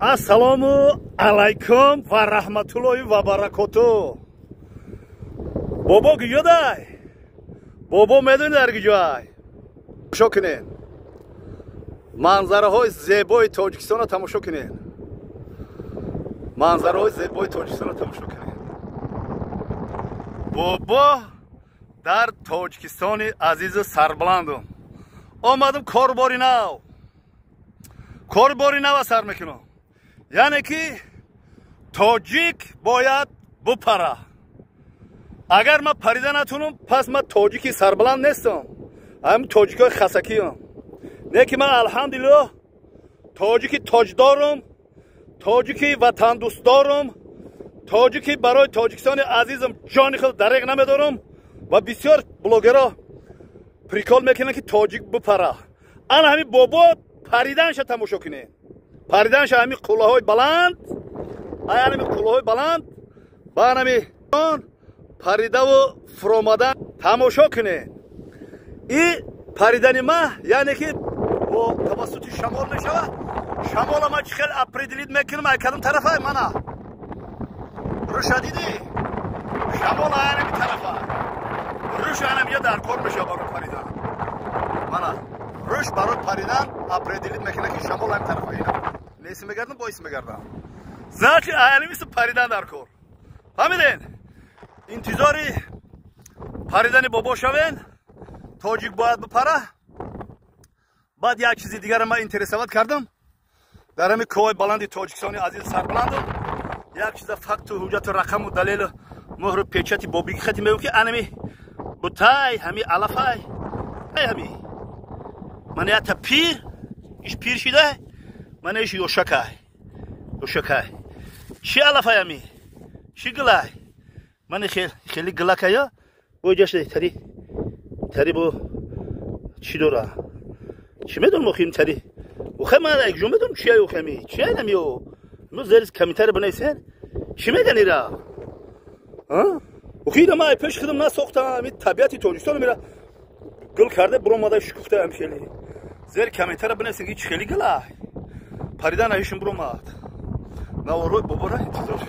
Ассалому алайкум ва раҳматуллоҳи ва баракоту. Бобо куҷодай? Бобо медонӣ дар куҷоай? Тамошо кунед. Манзараҳои зебои Тоҷикистонро тамошо кунед. Манзараҳои зебои Тоҷикистонро тамошо кунед. Бобо дар Тоҷикистони азизу сарбаландум. Омадам корбори нав. Корбори нава сар мекунам. Яъне ки тоҷик бояд бупара. Агар ман парида натунам, пас ман тоҷики сарбаланд нестам. Ҳамин тоҷикои хасакиам. Не ки ман алҳамдулиллоҳ тоҷики тоҷдорум, тоҷики ватандӯстдорум, тоҷики барои Тоҷикистони азизам ҷони худ дареғ намедорам ва бисёр блогерҳо прикол мекунанд ки тоҷик бупара. Ана ҳамин бобо париданша тамошо кунед. Париданша ҳамин қуллаҳои баланд, ҳамин қуллаҳои баланд ба ҳамин паридаву фуромадан тамошо кунед. И паридани ма яъне ки бо тавассути шамол мешавад. Шамола ман чӣ хел определить мекунам, ай кадом тарафай мана? Руша дидӣ? Шамола ҳамин тарафа. Руш ҳамин дар кор мешавад барои паридан. Мана руш барои паридан определить мекунад ки шамол ҳамин тарафа. Ина неси мегардам, боис мегардам. Значит, ҳамин паридан дар кор. Фаҳмидед? Интизори паридани бобо шавен. Тоҷик бояд бипара. Баъд як чизи дигарро ман интересовать кардам. Дар ҳамин кӯҳои баланди Тоҷикистони азиз сарбаландам як чиза факту ҳуҷҷату рақаму далелу муҳру печати бобиги хати мегӯ ки анами бутай ҳами алафай ҳами мана якта пир иш пир шида мана иш ёшакай ёшакай чӣ алафай ҳами чӣ гилай мана хеле гилакая бо ҷашта тари тари бо чӣ дора чӣ медонам охи ин тари охе ман якҷо медонам чия охи ами чия инами ё ну зери комментарий бинависен чӣ меган ира охи ира ман пеши худам насохтам ин табиати Тоҷикистон мера гул карда буромада шукуфтаам хеле зери комментарий бинависен ки чӣ хели гилай паридан аишин буромад наворҳои бобора интизор.